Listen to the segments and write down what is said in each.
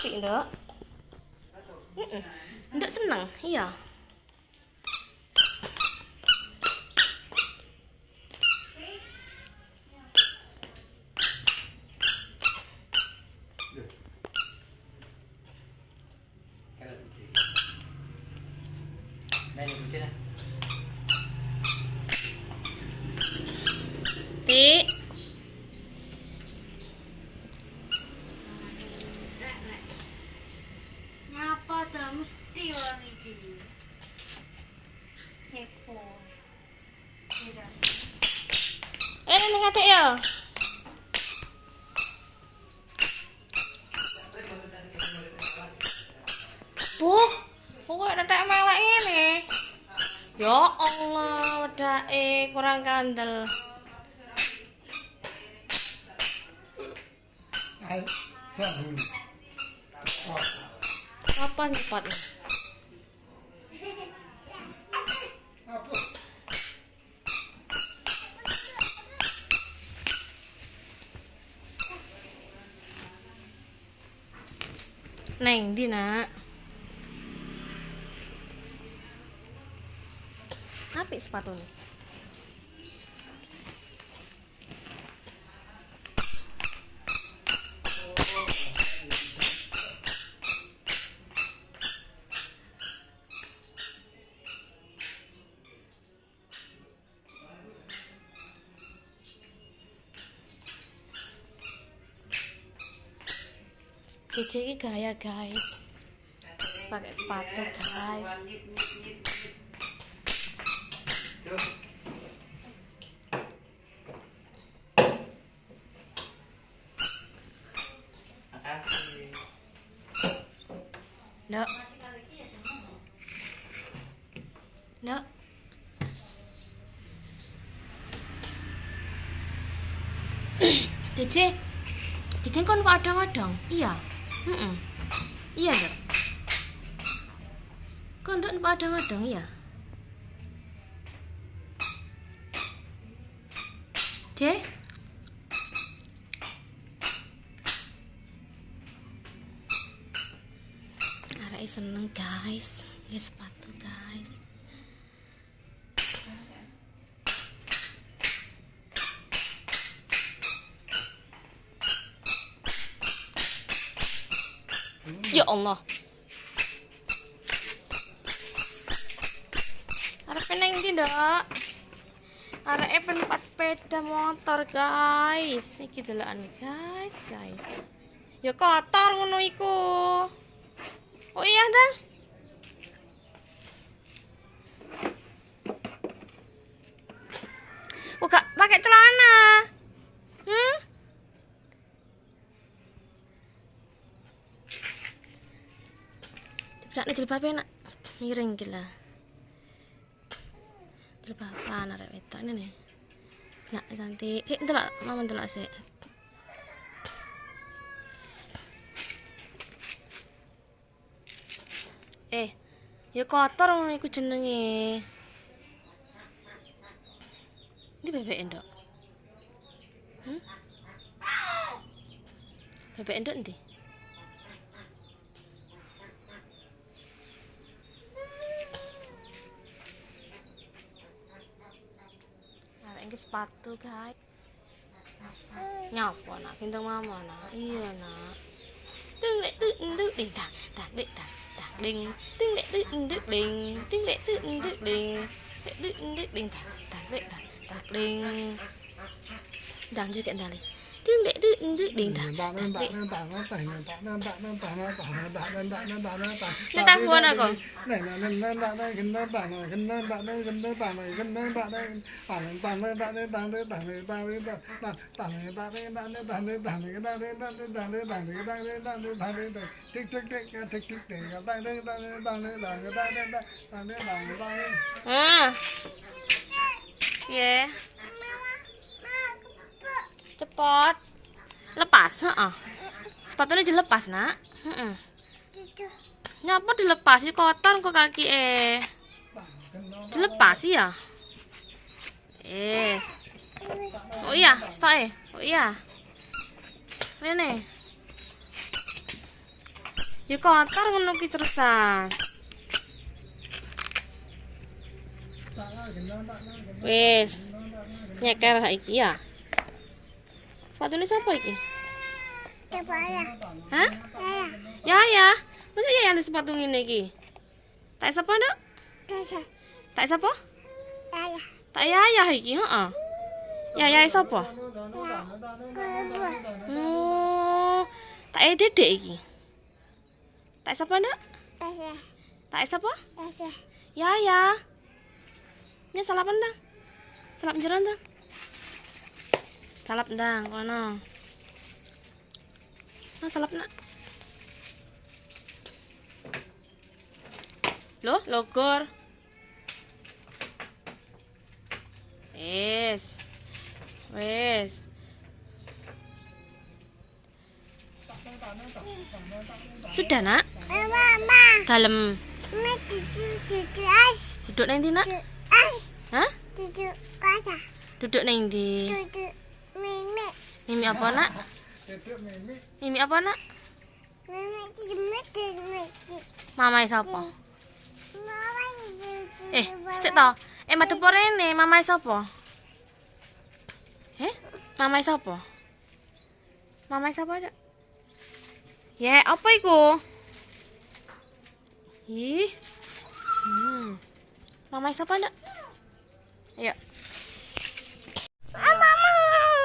Apik, Nduk. Heeh. Nduk seneng, iya. Tik. Nyapa ta mesti wong iki. Kepo. Tidak. Eh, ning adek ya. Buh, kok tetek melek ngene? Ya Allah, wedake kurang kandel. Apa nyepot? Neng ndi, Nak? Apik sepatune. DJ iki gaya, guys. Pakai sepatu, guys. Nduk. Nduk. DJ. DJ kon kok adang-adang? Iya. Heeh. Iya, Nduk. Kon nduk numpak adang-adang iya? J. Areke seneng, guys. Nggih sepatu, guys. Ya Allah. Arep neng ndi, Nduk? Areke numpak sepeda motor, guys. Iki delokan, guys, guys. Ya kotor ngono iku. Oh iya, Ndang. Oh, gak pakai celana. Hmm? Jebrakne jilbabe nak miring iki lah. Jilbaban arek wedok ini nih. Nak cantik. Sik ndelok, mama ndelok sik. Eh, ya kotor ngono iku jenenge. Ini bebek endok. Hmm? Bebek endok endi? Arek iki sepatu, guys. Nyapa nak gendong mama nak. Iya nak. Ding dek ding ding ding tak tak dek tak tak ding ding dek ding ding ding ding dek ding ding ding dek ding ding ding tak tak dek tak tak ding. Dang juga ndale. Ding dek ding ding ding tak tak dek. Nentang buana kok. Ah. Piye? Cepot. Lepas, heeh. Sepatunya dilepas, Nak. Heeh. Nyapa dilepas sih kotor kok kaki eh. Dilepas iya. Eh. Oh iya, stok eh. Oh iya. Rene. Ya kotor ngono ki terusan. Wis. Nyeker iki ya. Sepatune sapa iki? Hah? Ya ya. Masa ya yang sepatu ngene iki? Tak sapa, Nduk? Tak sapa? Tak yayah iki, heeh. Yayah sapa? Oh, tak dedek iki. Tak sapa, Nduk? Tak sapa? Yaya. Ini salap ndang. Salap jero ndang. Salap ndang kono. Nah, salap nak. Loh, logor. Wes. Wes. Sudah, Nak? Dalem. Duduk nang ndi, Nak? Hah? Duduk nang ndi? Mimi apa, Nak? Mimi apa, Nak? Mamae sapa? Eh, sik to. Eh, madhep rene, mamae sapa? Eh, mamae sapa? Mamae sapa, Dok? Ya, apa iku? Ih. Mamae sapa, Dok? Ayo.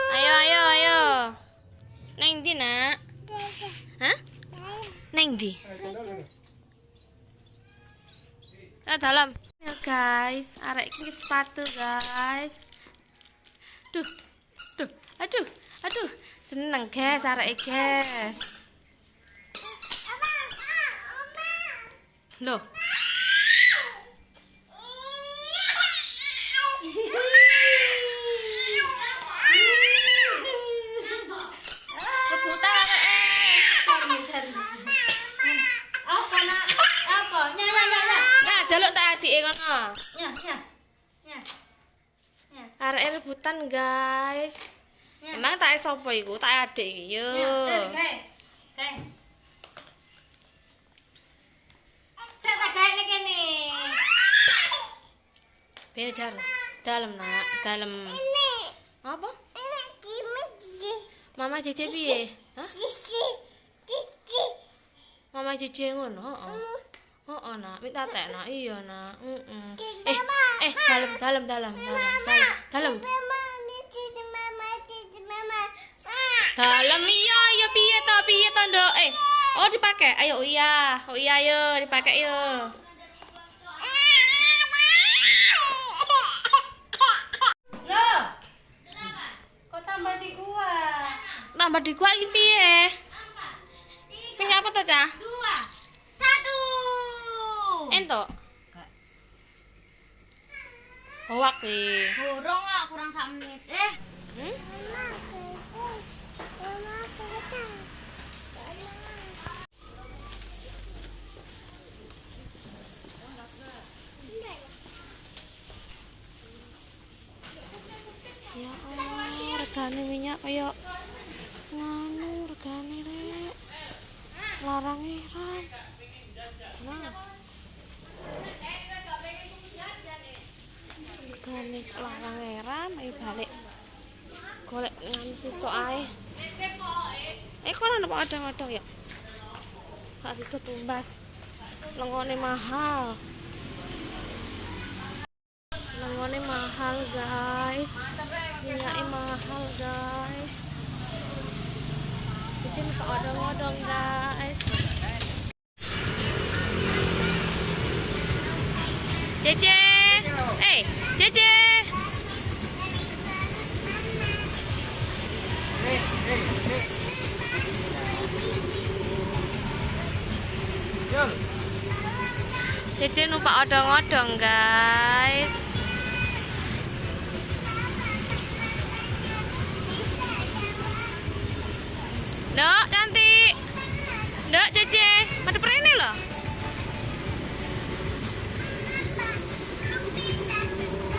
Ayo, ayo, ayo. Neng ndi, Nak? Hah? Neng ndi? Ah, dalam. Ya, guys, arek iki sepatu, guys. Duh. Duh, aduh, aduh. Seneng, guys, arek guys. Loh. Rebutan arek. Apa nak? Apa? Nya nya nya nya. Nah, jaluk tak adike kono. Nya nya. Nya. Nya. Arek rebutan, guys. Nya. Emang tak sapa iku? Tak adik iki yo. Nya, kae. Kae. Saya tak gawe ning kene. Bene jar. Dalem, Nak, dalem. Apa? Mama Jeje piye? Hah? Mama Jeje ngono, heeh. Heeh, Nak. Minta tek, Nak. Iya, Nak. Heeh. Eh, eh, dalem, dalem, dalem, dalem, dalem, dalem. Dalem iya, iya piye to, piye to, Nduk? Eh, oh dipakai. Ayo, oh iya. Oh iya, ayo dipakai yo. Loh. Kok tambah di gua? Tambah di gua iki piye? Punya apa to, Cah? 2, 1. Entuk. Hoak kuwi. Borong ah, kurang sak menit. Eh, Hmm? Ya Allah, regane minyak kaya nganu regane rek. Larange ram. Nah. Regane larange ram, ayo balik. Golek nganu sesuk ae. Eh kok ana odong-odong ya? Gak sido tumbas. Lengone mahal. Lengone mahal, guys. Minyaknya mahal, guys. Jadi lupa odong-odong, guys. Cece. Eh, Cece. Cece numpak odong-odong, guys. Dok, cantik. Dok, Cece. Madep rene loh.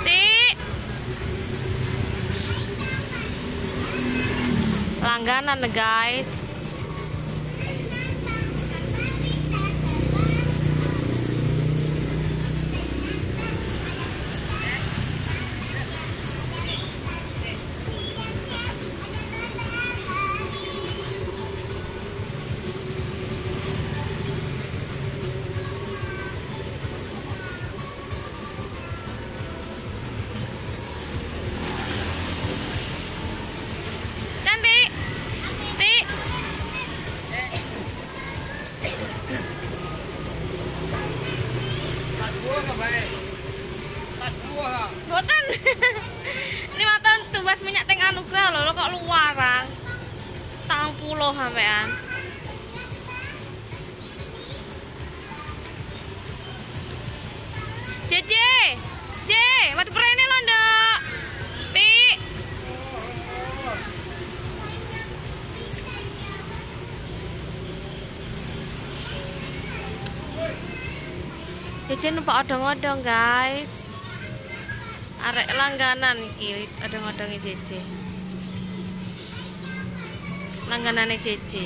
Tik. Langganan, guys. 5 tahun tumbas minyak teng Anugrah lho, kok luarang. 40 sampean. Cece, C, waduh prene lho, Nduk. Ti. Cece numpak odong-odong, guys. Arek langganan iki odong-odonge Cece. Langganane Cece.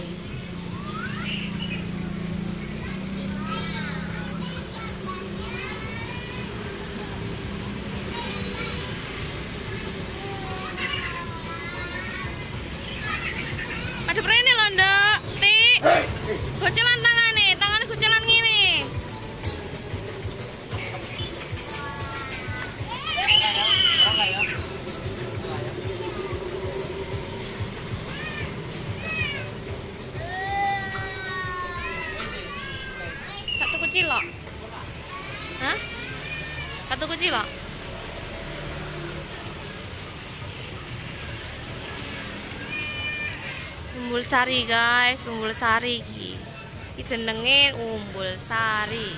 Madhep rene lho, Nduk. Ti. Gocelan tangane, tangane gocelan ngene. Tak tuku cilok. Hah? Tak tuku cilok. Umbul Sari, guys, Umbul Sari iki. Iki jenenge Umbul Sari.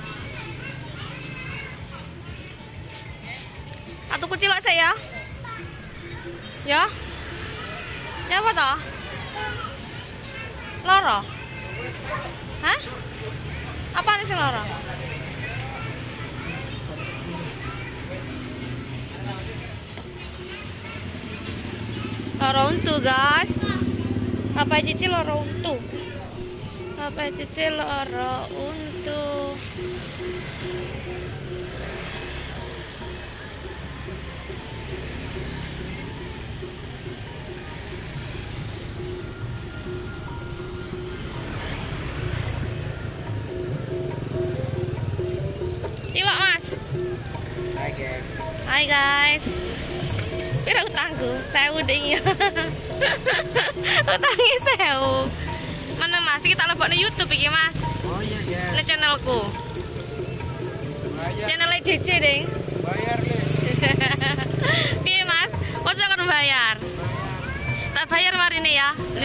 Tak tuku cilok saya. Ya. Ya apa toh? Loro. Hah? Apa nih sing loro? Loro untu, guys. Papa Cici loro untu. Papa Cici loro untu. Cilok, Mas. Hai guys. Hai guys. Pira utangku? 1000 ding. Utangnya 1000. Mana Mas? Kita lebokne YouTube iki, Mas. Oh iya iya. Ini channelku. Bayar, Channelnya JJ, ding. bayar le. Piye, Mas? Masa kan bayar? Tak bayar marine ya, 5000.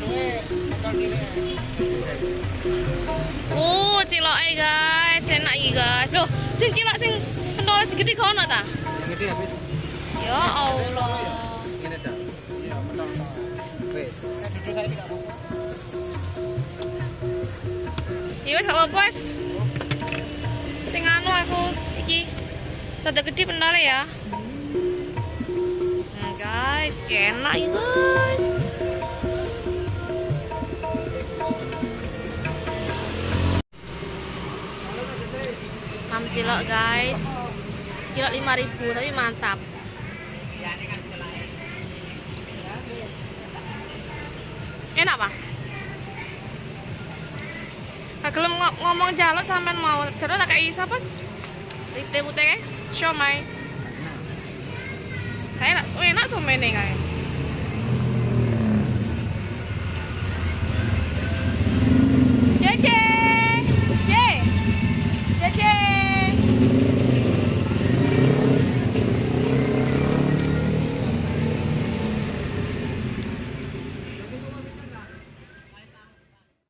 Suwe motor gini. Ciloke guys, enak iki guys. Loh, sing cilok sing pentole segede gak ono ta? Yang gede habis. Ya Allah. Ini dah. Iya, mentol. Wes. Duduk saya ini gak apa-apa. Ya wis gak apa-apa wis. Sing anu aku iki rada gede pentole ya. Guys, enak iki guys. Mam cilok guys. Cilok 5000 tapi mantap. Enak, Pak? Gak gelem ngomong jaluk sampean mau. Jaluk tak kei sapa? Teh putih kae? Siomay. Kayak enak, oh, enak somene kae.